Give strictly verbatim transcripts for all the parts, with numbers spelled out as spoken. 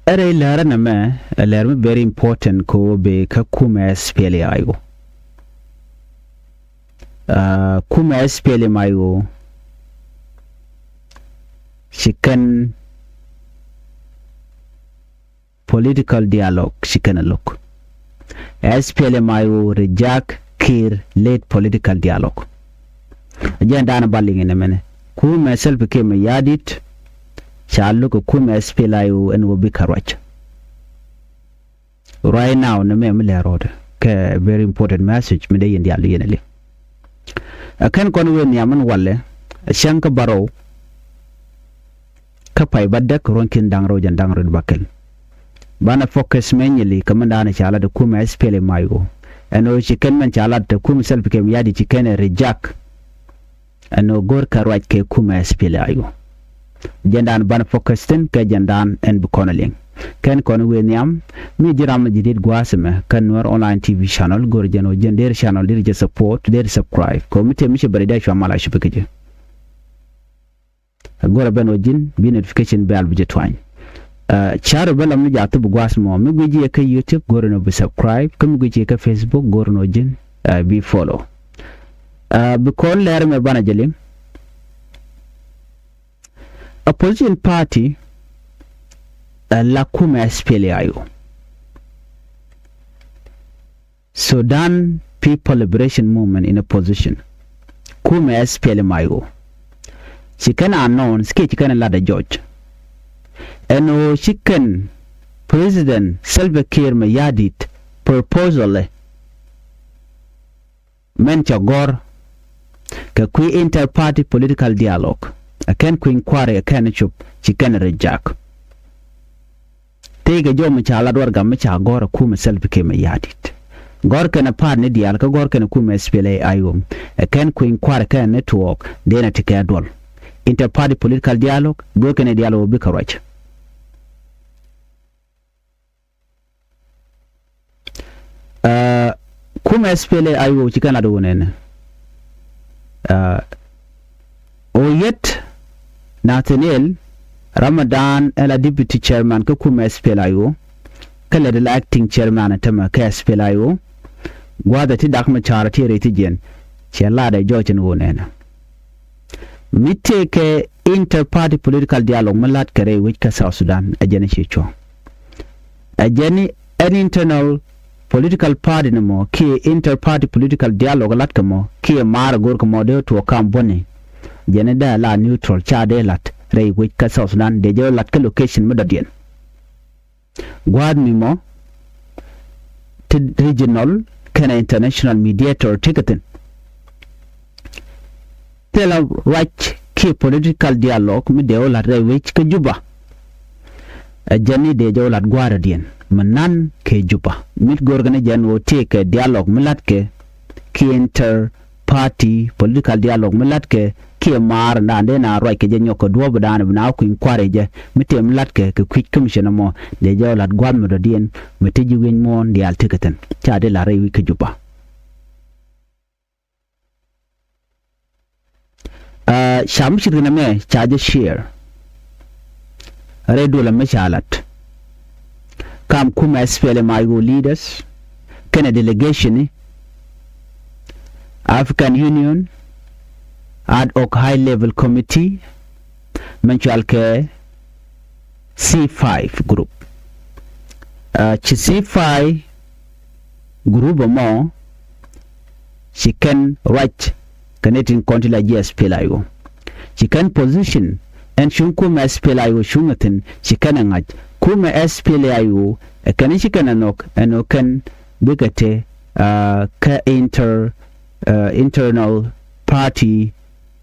Ɛ rɛy lɛr ɛn ɛmɛ, ɛ lɛr mi very important kɛ ɣöö bɛ kä kumɛ S P L A I O. Ɛ, kumɛ S P L M I O ci kɛn political dialogue ci kɛn ɛ lo̱k. S P L M I O reject Kiir led political dialogue. Jɛn daanɛ ba liŋ in ɛmɛnɛ. Kumɛ Salva Kiir Mayardit ca lo̱k ɛ kumɛ S P L A I O ɛn ɣöö bikɛ ruac. Right now ni mɛ mi lɛ rɔɔdɛ kɛ very important message mi dee yɛn diaal yɛn li. Ɛ kɛn kɔn wëë nhiam min walɛ ɛ cäŋ kä bärɔw kä pay bädäk ruɔ̱n ki̱n da̱ŋ rɛw jɛn da̱ŋ rɛw bakɛl. Banɛ focus mɛ nyɛli kɛ min daanɛ ca lat ɛ kumɛ S P L M I O. Ɛn ɣöö ci kɛn mɛn ca lat ɛ kumɛ Salva Kiir Mayardit ci kɛn ɛ reject. Ɛn ɣöö go̱rkɛ ruac kɛ kumɛ S P L A I O. Jɛn daanɛ banɛ focus thi̱n kɛ jɛn daanɛ ɛn bi kɔn ɛ liŋ. Kɛn kɔn wëë nhiam mi ji̱ ram mi ji̱ dit gua̱a̱th ɛmɛ kä Nuer Online T V channel, go̱r jɛn ɣöö jɛn deri channel deri jɛ support, deri subscribe. Kɛ ɣöö mi tëë mi ci bɛr idɛ cua mal a cupi kä jɛ. Go̱rɛ ben ɣöö ji̱n bi notification bell bi jɛ tuany. Ɛ, carɛ bä lam ni jath bi gua̱a̱th mɔ. Mi guic yɛ kä YouTube go̱rɛ nɔ bi subscribe. Kä mi guic yɛ kä Facebook go̱rɛ nɔ ji̱n, ɛ, bi follow. Ɛ, bi kɔn lɛr mɛ banɛ jɛ liŋ. Opposition party, ɛ, la kumɛ S P L A I O. Sudan People Liberation Movement in Opposition. Kumɛ S P L M I O. Ci kɛn announce kiɛ ci kɛn lat ɛ jɔc. Ɛn ɣöö ci kɛn President Salva Kiir Mayardit proposal ɛ mɛn cɛ gɔ̱r kɛ kui̱ inter-party political dialogue. Ɛ kɛn kui̱ny kua̱ri ɛ kɛn cop ci kɛn reject. Tëëkɛ jɔw mi ca lat warɛgak mi ca gɔ̱r ɛ kumɛ Salva Kiir Mayardit. Gɔ̱r kɛn ɛ party ni diaal kä gɔ̱r kɛn ɛ kumɛ S P L A I O. Ɛ kɛn kui̱ny kua̱r ɛ kɛn ni tuɔɔk dee nɛ ti kɛ duɔl. Inter-party political dialogue, go̱r kɛn ɛ dialogue bikɛ ruac. Ɛ, kumɛ S P L A I O ci kɛn lat wunɛnɛ. Ɛ, Oyet Nathaniel Ramadan ɛ la deputy chairman kä kumɛ S P L A I O. Kä lɛ di la acting chairman tämɛ kä S P L A I O. Gua̱a̱th ɛ ti dak mi ca̱r ti rɛy ti jiɛn. Cɛ lat ɛ jɔc ɛn wunɛnɛ. Mi tëëkɛ inter-party political dialogue mi la̱tkɛ rɛy wec kä South Sudan, ɛ jɛn i̱ ci cuɔ̱ŋ. Ɛ jɛn i̱ ɛn internal political party ni mɔ kiɛ inter-party political dialogue la̱tkɛ mɔ kiɛ maar go̱rkɛ mɔ dee tuɔɔk kam buɔ̱ni. Jɛn i̱ dee la neutral, ca dee la̱t rɛy wec kä South Sudan, dee jɛ la̱t kä location mi dɔ̱diɛn. Gua̱a̱th mi mɔ ti regional kɛnɛ international mediator tekɛ thi̱n. Thilɛ ruac kiɛ political dialogue mi dee wä la̱t rɛy wec kä Juba. Ɛ jɛn ni dee jɛ wä la̱t gua̱a̱rä diɛn mi nan kɛ Juba. Mi go̱rkɛ ni jɛn wä tëëkɛ dialogue mi la̱tkɛ kiɛ inter party political dialogue mi la̱tkɛ kiɛ maar ndan dee na ruac kɛ jɛ nyɔk kɛ duɔ̱ɔ̱p dan bi na kui̱ny kua̱r jɛ mi tëë mi la̱tkɛ kɛ kui̱c kä mi cɛ nɔmɔ dee jɛ la̱t gua̱a̱th mi dɔ̱diɛn mi te ji̱ wi̱ny muɔ̱ɔ̱n diaal tekɛ thi̱n ca dee la̱t rɛy wi̱c kä Juba. Aa, ca mi ci rinɛ mɛ ca jɛ share. Rɛy duɔlɛ mi ca lat. Kam kumɛ S P L M I O leaders kɛnɛ delegation ni African Union ad hoc high level committee mɛn cual kɛ C five group. Aa, ci C five group ɛmɔ ci kɛn ruac kɛ ni tin kɔn ti la ji̱ S P L A I O. Ci kɛn position ɛn cuŋ kumɛ S P L A I O cuŋ ɛ thi̱n ci kɛn ɛ ŋa̱c. Kumɛ S P L A I O ɛ kɛn ci kɛn ɛ nhɔk ɛn ɣöö kɛn bikɛ te, aa, kä inter, aa, internal party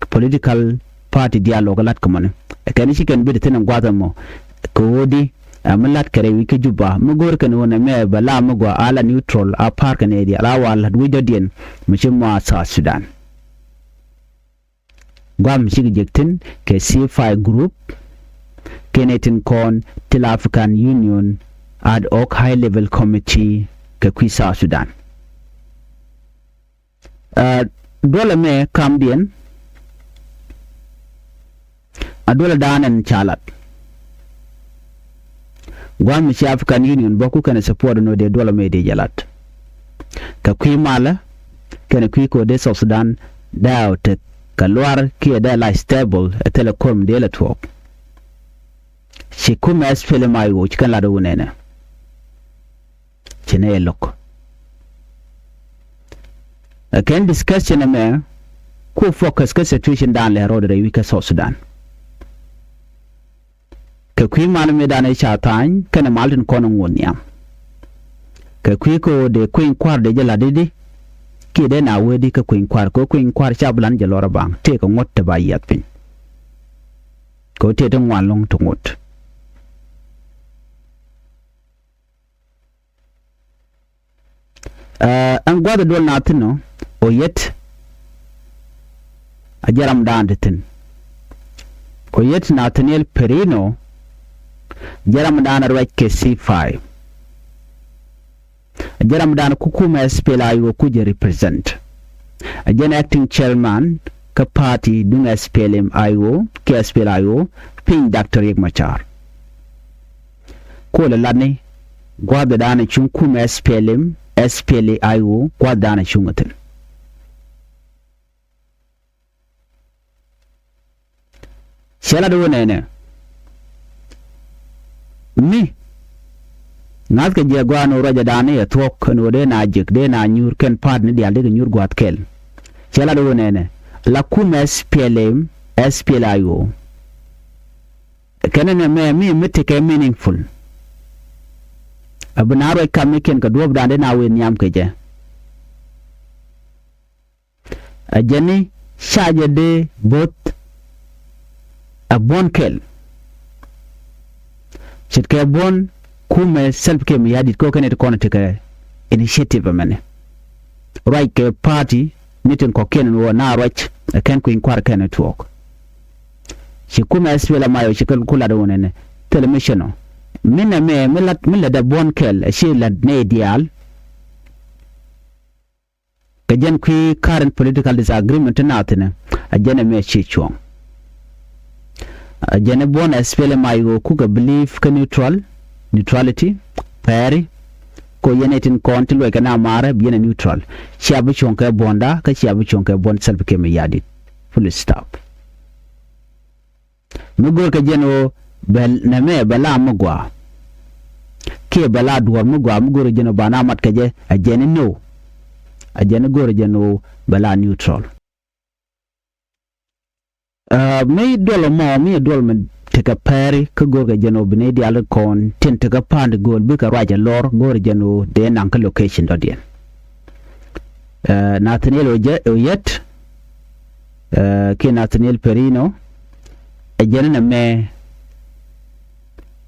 political party dialogue lat kɛ mɔni. Ɛ kɛn ci kɛn bi te thi̱n ɛ gua̱a̱th ɛmɔ kɛ ɣöö di, aa, mi lat kɛ rɛy wi̱c kä Juba mi go̱o̱r kɛn ɣöö nɛmɛ bɛ la mi gɔaa a la neutral a pa̱a̱r kɛn ɛ diaal a wa la̱t wi̱c dɔ̱diɛn mi ci mɔ a South Sudan. Gua̱a̱th mi cikɛ jek thi̱n kɛ C five group kɛnɛ tin kɔn ti la African Union ad hoc high level committee kɛ kui̱ South Sudan. Aa, duɔlɛ mɛ kamdiɛn a duɔlɛ daanɛ ni ca lat. Gua̱a̱th mi ci African Union bä ku kɛnɛ support ni ɣöö dee duɔl ɛmɛ dee jɛ lat. Kɛ kui̱ malä kɛnɛ kui̱ ko̱o̱t dee South Sudan dee a wä tek kɛ luaar kiɛ dee la stable ɛ thilɛ ko̱r mi dee la tuɔɔk. Ci kumɛ S P L M I O ci kɛn lat ɣöö nɛnɛ ci nɛ yɛ lo̱k. Ɛ kɛn discussion ɛmɛ ku focus kä situation dan lɛ road rɛy wi̱c kä South Sudan. Kɛ kui̱ mal mëë dan i̱ ca tha̱a̱ny kɛnɛ mal tin kɔn ŋuɔ̱t nhiam. Kɛ kui̱ kɛ ɣöö dee kueny kua̱r dee jɛ la̱t i̱di kiɛ dee na wee di kä kueny kua̱r kɛ ɣöö kueny kua̱r ca bi lan jɛ lɔr a baŋ tëëkɛ ŋuɔ̱t te ba yiath piny. Kɛ ɣöö tëë ti ŋuan lo̱ŋ ti ŋuɔ̱t. Ɛn gua̱th duɔl na thi̱n ɔ Oyet a jɛ ramdan ti thi̱n. Oyet Nathaniel Perino jɛ ramdan a ruac kɛ C five. A jɛ ramdan ku kumɛ S P L I O ku jɛ represent. A jɛn acting chairman kä party duŋ S P L M I O kiɛ S P L I O piny Doctor Riek Machar. Kuɔlɛ latni gua̱a̱th dan cuŋ kumɛ S P L M, S P L I O gua̱a̱th dan cuŋ a thi̱n. Cɛ lat wä nɛnɛ mi ŋa̱thkɛ jɛ gɔaa ni ruacɛ dan ni ɛ thuɔ̱k ni wä dee na jek dee na nyuur kɛn pa̱a̱t ni diaal dee kɛ nyuur gua̱a̱th kɛl. Cɛ lat wä nɛnɛ la kumɛ S P L M, S P L I O. Kɛn ɛn ɛmɛ mi mi tekɛ meaningful. A bi na ruac kam mi kiɛn kɛ duɔ̱ɔ̱pdan dee na wee nhiam kɛ jɛ. A jɛn ni ca jɛ dee bo̱th a buɔ̱n kɛl. Ce̱tkɛ buɔ̱n kumɛ Salva Kiir Mayardit kɛ ɣöö kɛn ɛ ti kɔn tekɛ initiative ɛmɛnɛ. Ruac kɛ party ni tin kɔ̱kiɛn ɛn ɣöö na ruac ɛ kɛn kui̱ny kua̱r kɛn ɛ tuɔɔk. Ci kumɛ S P L M I O ci kɛ ku lat ɣöö nɛnɛ thilɛ mi cɛn ɔ. Min ɛmɛ mi lat mi lat ɛ buɔ̱n kɛl ɛ ci lat nɛy diaal. Kɛ jɛn kui̱ current political disagreement ti naath thi̱n ɛ a jɛn ɛmɛ ci cuɔ̱ŋ. A jɛn ɛ buɔ̱n S P L M I O kukɛ believe kä neutral, neutrality, pɛɛri. Ko yɛn ɛ tin kɔn ti luɔc kɛ na maarɛ bi yɛn ɛ neutral. Cia bi cuɔ̱ŋ kɛ buɔ̱nda kä cia bi cuɔ̱ŋ kɛ buɔ̱n Salva Kiir Mayardit. Full stop. Mi go̱o̱r kɛ jɛn ɣöö bɛ nɛmɛ bɛ la mi gɔaa kiɛ bɛ la duɔ̱ɔ̱r mi gɔaa mi go̱o̱r kɛ jɛn ɣöö ba na mat kɛ jɛ a jɛn i̱ no. A jɛn i̱ go̱o̱r kɛ jɛn ɣöö bɛ la neutral. Ɛ mi duɔl mɔ mi duɔl mi tekɛ pɛɛri kä go̱o̱r kɛ jɛn ɣöö bi ni diaal kɔn tin tekɛ pa̱a̱n ti gööl bikɛ ruac ɛ lɔr go̱o̱r kɛ jɛn ɣöö dee naŋ kä location dɔ̱diɛn. Ɛ Nathaniel Oyet, Oyet, ɛ kiɛ Nathaniel Perino, ɛ jɛn ɛn ɛmɛ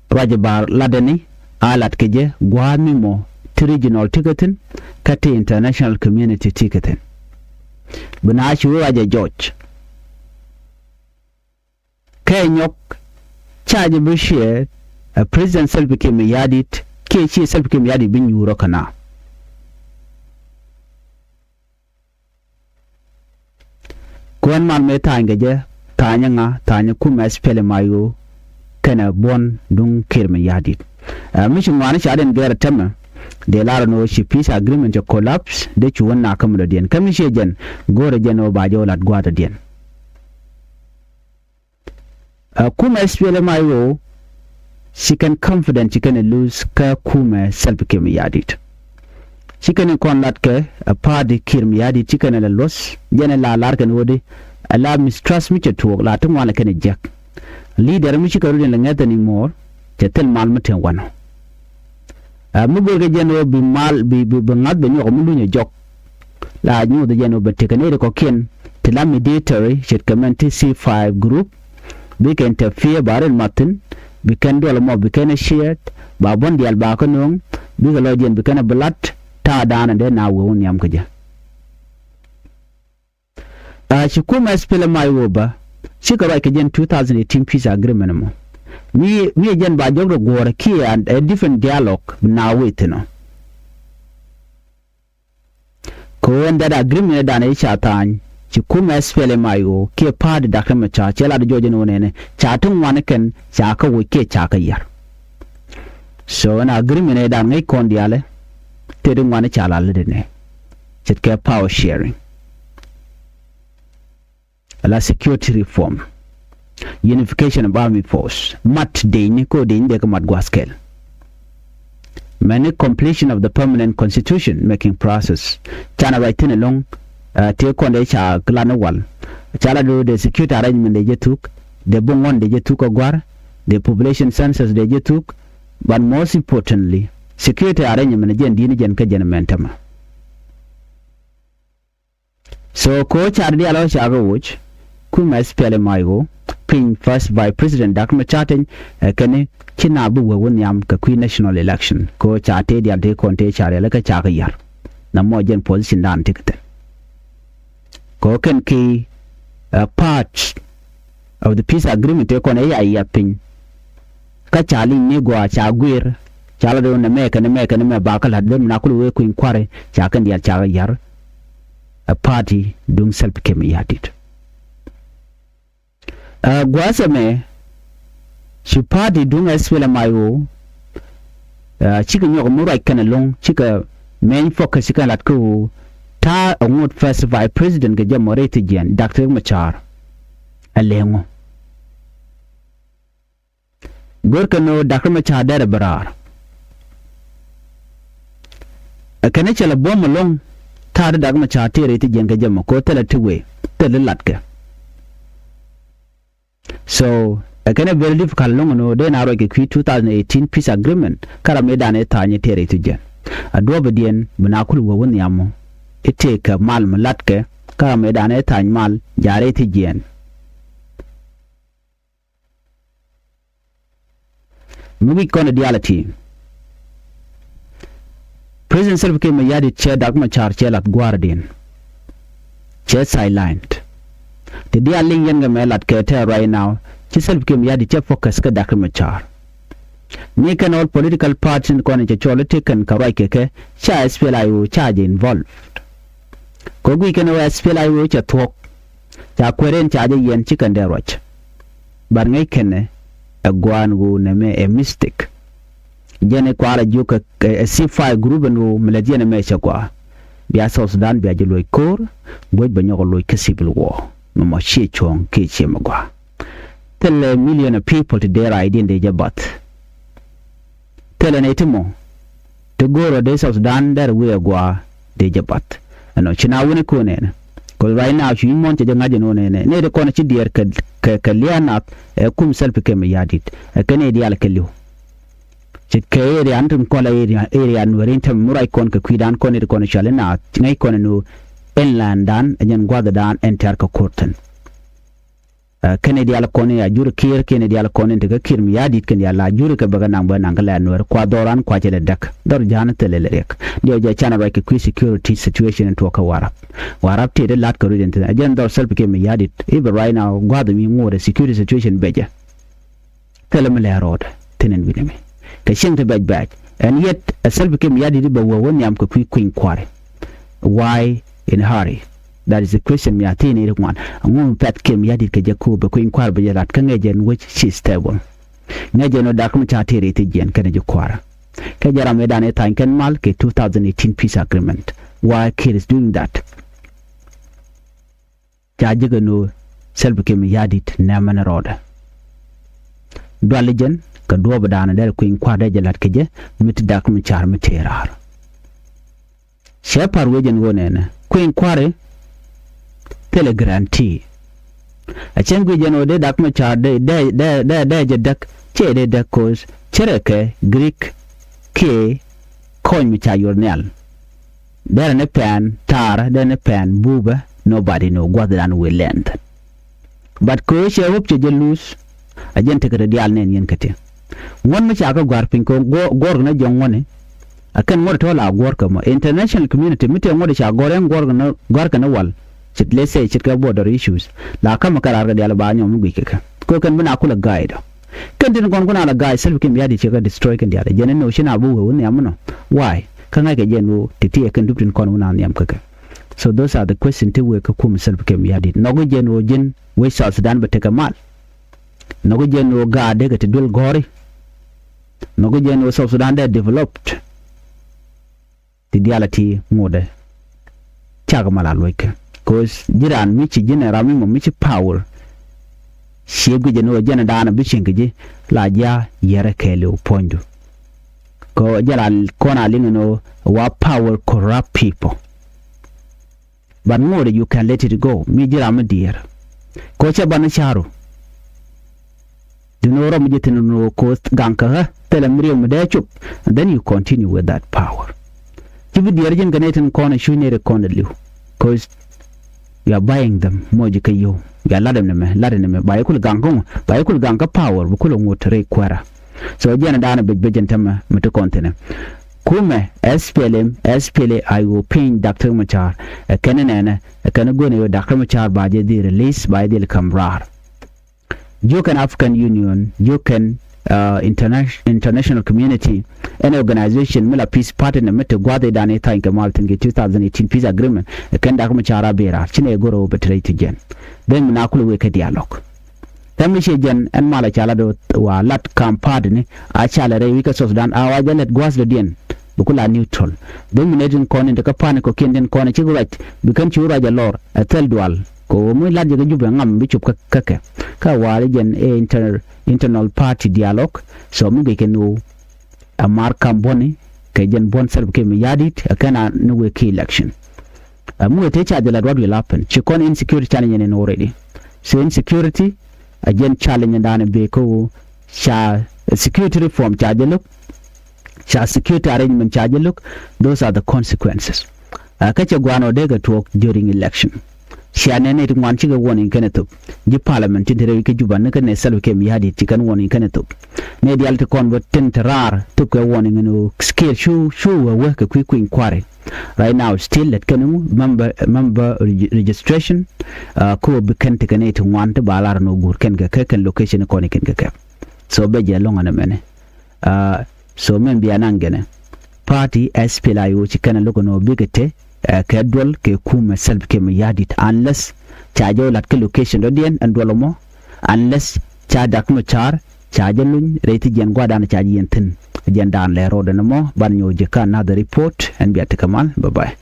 ruac ɛ ba latdɛ ni a lat kɛ jɛ gua̱a̱th mi mɔ ti regional ti kɛ thi̱n kä ti international community ti kɛ thi̱n. Bi na ci wee ruac ɛ jɔc. Kɛ nyɔk ca jɛ bi ciɛ ɛ President Salva Kiir Mayardit kiɛ ciɛ Salva Kiir Mayardit bi nyuurä kä na. Kuɛn mal mëë tha̱a̱ny kɛ jɛ tha̱a̱nyä ŋa tha̱a̱nyä kumɛ S P L M I O kɛnɛ buɔ̱n duŋ Kiir Mayardit. Ɛ mi ci ŋuani ca den gɛr ɛ tɛmɛ dee lar ɛn ɣöö ci peace agreement cɛ collapse dee cu wä nak kä mi dɔ̱diɛn kä mi ciɛ jɛn go̱o̱rɛ jɛn ɣöö ba jɛ wä lat gua̱a̱th dɔ̱diɛn. Ɛ kumɛ S P L M I O ci kɛn confident ci kɛn ɛ lose kä kumɛ Salva Kiir Mayardit. Ci kɛn in kɔn lat kɛ ɛ party Kiir Mayardit ci kɛn ɛ la luɔ̱th jɛn ɛ la lar kɛn ɣöödi ɛ la mistrust mi cɛ tuɔɔk la ti ŋuan ɛ kɛn ɛ jiäk. Leader mi ci kɛ rut in la ŋäth anymore cɛ thil mal mi te wanɔ. Ɛ mi go̱o̱r kɛ jɛn ɣöö bi mal bi bi bi ŋa̱th bɛ nyuɔk mi luny ɛ jɔk. La nyuuth jɛn ɣöö bɛ tekɛ nɛy ti kɔ̱kiɛn ti la mediatory ce̱tkɛ mɛn ti C five group. Bikɛ interfere ba rin mathin bi kɛn duɔl mɔ bi kɛn ɛ ciɛɛt ba buɔ̱n diaal ba kä nööŋ bikɛ lɔ jɛn bi kɛn ɛ bi lat ta̱a̱ daanɛ dee na wee wä nhiam kä jɛ. Ɛ ci kumɛ S P L M I O bä cikɛ ruac kɛ jɛn two thousand eighteen peace agreement mɔ. Mi mi jɛn ba jɔk rɛ guɔ̱ɔ̱rɛ kiɛ a different dialogue bi na wee thi̱n ɔ. Kɛ ɣöö ɛn that agreement dan i̱ ca tha̱a̱ny ci kumɛ S P L M I O kiɛ party Doctor Machar cɛ lat jɔɔc ɛn ɣöö nɛnɛ ca ti ŋuan kɛn ca kä woc kiɛ ca kä yar. So ɛn agreement ɛ dan ŋäc kɔn diaalɛ tëë di ŋuan i̱ ca la lätdɛ nɛ ce̱tkɛ power sharing, ala security reform, unification of army force, mat dëëcni ko dëëcni dee kɛ mat gua̱a̱th kɛl. Mɛni completion of the permanent constitution making process. Canɛ ruac thi̱n ɛlɔ̱ŋ tëë kɔn dee ca lan i̱ wal. Ca la do̱o̱ dee security arrangement dee jɛ thuk, dee buŋ ŋuɔ̱n dee jɛ thuk kä gua̱r, dee population census dee jɛ thuk. But most importantly, security arrangement jɛn di̱i̱n jɛn kä jɛn mɛn tämɛ. So ko car dial ɔ cakɛ woc kumɛ SPLM-IO piny first vice president Dr. Machar Teny ɛ kɛn ci na bi wee wä nhiam kɛ kui̱ national election. Ko ca tëë dial tëë kɔn tëë car dial kä cakɛ yar na mɔ jɛn position dan tëk thi̱n. Ko kɛn ki part of the peace agreement tëë kɔn ɛ ya yiath piny. Kä ca liŋ ni gɔaa ca guir ca la do̱n nɛ mɛ kɛn mɛ kɛn mɛ ba kä la̱t ben mi na kul wee kui̱ny kua̱ri ca kɛn diaal ca yar. Ɛ party duŋ Salva Kiir Mayardit. Ɛ gua̱a̱th ɛmɛ ci party duŋ SPLM-IO cikɛ nyɔk mi ruac kɛn ɛlɔ̱ŋ cikɛ main focus cikɛ la̱t kä ɣöö ta̱a̱ ɛŋot first vice president kɛ jɛ mɔ rɛy thi̱jiɛn Dr. Riek Machar. Ɛ lɛŋɔ. Görkɛ ni ɣöö Dr. Machar derɛ bi raar. Ɛ kɛn cɛ lɛ buɔ̱m ɛlɔ̱ŋ ta̱a̱ di Dr. Machar tëë rɛy thi̱jiɛn kɛ jɛ mɔ ko thilɛ ti wee thilɛ latkɛ. So ɛ kɛn ɛ very difficult ɛlɔ̱ŋ ni ɣöö dee na ruac kɛ kui̱ two thousand eighteen peace agreement kä ram i̱ dan i̱ tha̱a̱ny i̱ tëë rɛy thi̱jiɛn. A duɔ̱ɔ̱pidiɛn bi na kul wä wä nhiam mɔ i̱ tëëkɛ mal mi latkɛ kä ram i̱ dan i̱ tha̱a̱ny mal ja̱ rɛy thi̱jiɛn. Mi wi̱c kɔn ɛ diaal ɛ ti President Salva Kiir Mayardit cɛ Dr. Machar cɛ lath gua̱a̱rdiɛn. Cɛ sidelined. Ti diaal liŋ yɛn kɛ mɛ lat kɛ tɛ right now ci Salva Kiir Mayardit cɛ focus kä Dr. Machar. Ni kɛn all political parties ni kɔn cɛ cɔl i̱ ti kɛn kɛ ruac kɛ kɛ ca SPLM-IO ca jɛ involved. Kɛ guic kɛn ɣöö SPLM-IO cɛ thuɔ̱k. Ca kuɛɛr in ca jɛ yɛn ci kɛn dee ruac. But ŋäc kɛnɛ ɛ gua̱a̱n ɣöö nɛmɛ ɛ mistake. Jɛn i̱ kua̱r a jiök ɛ C five group ɛn ɣöö mi lät yɛn ɛmɛ cɛ gua̱a̱. Bia South Sudan bia jɛ loc ko̱o̱r guäc bɛ nyɔk ɛ loc kä civil war. Mɛ mɔ ciɛ cuɔ̱ɔ̱ŋ kiɛ ciɛ mɛ gua̱a̱. Thilɛ million of people ti dee raacdiɛn dee jɛ bath. Thilɛ nɛy ti mɔ ti go̱o̱rɔ dee South Sudan derɛ wi̱i̱ ɛ gua̱a̱ dee jɛ bath. Ɛnɔ ci na wini ko̱n ɛnɛ. Kɛ right now cu i̱ muɔ̱n cɛ jɛ ŋa̱c ɛn ɣöö nɛnɛ nɛy ti kɔn ci diɛɛr kɛ kɛ kɛ lia̱a̱ nath ɛ kum Salva Kiir Mayardit ɛ kɛn i̱ diaal kɛ li̱w. Ce̱tkɛ area ni tin kɔn la area area Nuɛɛri in tɛmɛ mi ruac kɔn kɛ kui̱dan kɔn i̱ ti kɔn cuali naath ŋäc kɔn ɛn ɣöö ɛn la̱a̱ndan ɛ jɛn gua̱thdan ɛn tɛ̈r kɛ ko̱r thi̱n. Kɛn i̱ diaal kɔn i̱ a juri Kiir kɛn i̱ diaal kɔn in tekä Kiir Mayardit kɛn diaal la juri kɛ bɛ kɛ naŋ bɛ naŋ kɛ lɛ nuɛɛr kua dhɔran kua cɛ lɛ däk dhɔr ja̱a̱n thilɛ lɛ riɛk. Diɛw jɛ canɛ ruac kɛ kui̱ security situation in tuɔɔk kɛ Warap. Warap tëë di la̱t kɛ ruic in thi̱n a jɛn dhɔr Salva Kiir Mayardit i̱ bɛ right now gua̱a̱th mi ŋo̱o̱rɛ security situation bɛ jɛ. Thilɛ mi lɛ ro̱o̱dɛ thi̱n in wi̱nɛ mi kɛ cieŋ ti bɛc bɛc. And yet a Salva Kiir Mayardit bɛ wä wä nhiam kɛ kui̱ kui̱ny kua̱ri. Why in hurry? That is the question mi a thi̱n i̱ ri ŋuan. Aŋu mi pɛth Kiir Mayardit kɛ jɛ ko̱o̱p bɛ kui̱ny kua̱ri bɛ jɛ lat kä ŋɛc jɛ ɛn wec ci stable. Ŋɛc jɛ ɛn wä dak mi ca tëë ri thi̱c jiɛn kɛn jɛ kua̱rä. Kɛ jɛ ram i̱ dan i̱ tha̱a̱ny kɛn mal kɛ two thousand eighteen peace agreement. Why Kiir is doing that? Ca jikɛ ni ɣöö Salva Kiir Mayardit nɛmɛ ni rɔɔdɛ. Duali jɛn kɛ duɔɔpdan dee kui̱ny kua̱r dee jɛ la̱t kɛ jɛ mi ti dak mi ca̱r mi tëë raar. Cɛ pa̱r wee jɛn ɣöö nɛnɛ kui̱ny kua̱ri thilɛ guarantee. A cäŋ guic jɛn ɣöö dee dak mi ca̱r dee dee dee dee jɛ däk cɛ dee däk ko̱o̱th cärɛ kɛ Greek kiɛ kɔny mi ca yor nhial. Derɛ ni pɛn taarä derɛ ni pɛn buupä. Nobody know gua̱thdan will length. But kɛ ɣöö cɛ hope cɛ jɛ luth. A jɛn tekɛ ti diaal nɛn yɛn kä ti ŋuɔ̱t mi ca kä gua̱r piny kɛ guɔ̱r kɛ ni jɔ̱ŋ ŋuɔ̱tni. A kɛn ŋuɔ̱t tɔ̱ la guɔ̱r kɛ mɔ international community mi tëë ŋuɔ̱t ca gɔ̱r ɛn guɔ̱r kɛ ni gua̱r kɛ ni wal. Cit let's say cit kɛ border issues la ka̱mɛ kɛ raar kɛ diaal ba nyɔm mi guic kɛ kɛ kɛ kɛn bi na kulɛ guide. Kɛn tin kɔn kun a la ga̱a̱c Salva Kiir Mayardit cɛ kɛ destroy kɛn diaal jɛn ɛn nɔ ci na bi wee wä nhiam ɛnɔ. Why kä ŋa̱ckɛ jɛn ɣöö ti ti ɛ kɛn dup tin kɔn wä na nhiam kä kɛ. So those are the question ti wee kä kum Salva Kiir Mayardit nhɔk jɛn ɣöö jɛn wec South Sudan bɛ tekɛ mal. Nhɔk jɛn ɣöö gaat dekɛ ti duel gɔ̱ri. Nhɔkä jɛn ɣöö South Sudan dee developed. Ti diaal a ti ŋotdɛ. Cak ma la luɔckɛ. Cause ji̱n raan mi ci ji̱n ram mi mɔ mi ci power. Ciɛ guic jɛ ni ɣöö jɛn daanɔ bi cieŋ kɛ ji̱ la ji̱ a yɛrɛ kɛɛliw puɔ̱nydu. Kɛ ɣöö jɛ la kɔn a liŋ ni ɣöö wa power corrupt people. But ŋo̱o̱dɛ you can let it go mi ji̱ ram mi diɛɛr. Kɛ ɣöö cɛ banɛ ca̱ru. Duŋni ɣöö rɔm mi jɛ thi̱n ni ɣöö ko̱o̱th gaŋ kä ɣä thilɛ mi riɛw mi dee cop. And then you continue with that power. Ci bi diɛɛr ji̱n kɛ nɛy tin kɔn a cu nɛy ri kɔn a li̱w. Cause you are buying them mɔ ji̱ kä yio̱w. You are lat ɛn ɛmɛ lat ɛn ɛmɛ ba yɛ kul gaŋ kä ŋu ba yɛ kul gaŋ kä power bi kul ŋot rɛy kuɛɛrä. So jiɛn daanɔ bec bec ɛn tämɛ mi ti kɔn thi̱nɛ. Kumɛ S P L M, S P L A I O piny Doctor Machar ɛ kɛn nɛnɛ ɛ kɛn go̱n ɛ Doctor Machar ba jɛ dhil release ba jɛ dhil kam raar. Jiökɛn African Union, jiökɛn uh, interna- international community, ɛn organization mi la peace party ni mi ti gua̱th idan i tha̱ny kɛ mal thi̱n kɛ two thousand eighteen peace agreement ɛ kɛn Doctor Machar a bi raar ci nɛ go̱r ɛ wä bɛ ti rɛy ti jɛn. Then mi na kul wek kɛ dialogue. Tɛm mi ciɛ jɛn ɛn malɛ ca lat wa lat kam party ni a ca lɛ rɛy wi̱c kä South Sudan a wa jɛ lɛt gua̱a̱th dɔ̱diɛn. Bi ku la neutral. Dee mi nɛ tin kɔn in te kä party kɔ̱kiɛn tin kɔn in cik ruac bi kɛn ci ruac ɛ lɔr ɛ thil dual. Kɛ ɣöö mi lat jɛ kä Jubɛ ŋam bi cop kä kɛ kä wa̱a̱ jɛn ɛ inter- internal party dialogue. So mi gec kɛ ni ɣöö ɛ mar kam buɔ̱ni kɛ jɛn buɔ̱n Salva Kiir Mayardit ɛ kɛn a ni wëë ki election. Ɛ mi wëë te ca jɛ la duat wi̱i̱ lapɛn ci kɔn insecurity canɛ yɛn in already. So insecurity a jɛn challenge in da̱a̱n in bëë kä ɣöö ca security reform ca jɛ lo̱k. Ca security arrangement ca jɛ lo̱k. Those are the consequences. Ɛ kä cɛ gua̱a̱n ɔ dee kɛ tuɔɔk during election. Cia nɛ nɛ ti ŋuan cikɛ warning kɛnɛ thop. Ji̱ parliament tin te rɛy kä Juba ni kä nɛ Salva Kiir Mayardit ci kɛn warning kɛnɛ thop. Nɛ diaal ti kɔn bä tin te raar thop kɛ warning ni ɣöö scale cu cu wä wä kɛ kui̱ kui̱ny kua̱ri. Right now still lɛt kɛn ŋu member member regi- registration. Kä wä bi kɛn ti kɛn nɛ ti ŋuan ti ba lar ni ɣöö guur kɛn kɛ kɛ kɛn location kɔn kɛn kɛ kɛ. So bɛ jɛ lo̱ŋ ɛn ɛmɛnɛ. So mɛn bia naŋ gɛnɛ party S P L A I O ci kɛn a lo̱k ɛn ɣöö bikɛ te kɛ duɔl kɛ kumɛ Salva Kiir Mayardit unless ca jɛ wä lat kɛ location dɔ̱diɛn ɛn duɔl ɛmɔ. Unless ca Doctor Machar ca jɛ luny rɛy ti jiɛn gua̱a̱dan ca jɛ yɛn thi̱n. Jiɛn daan lɛ road ɛn ɛmɔ ban nyɔk jɛ kä another report ɛn bia tekɛ mal. Bye bye.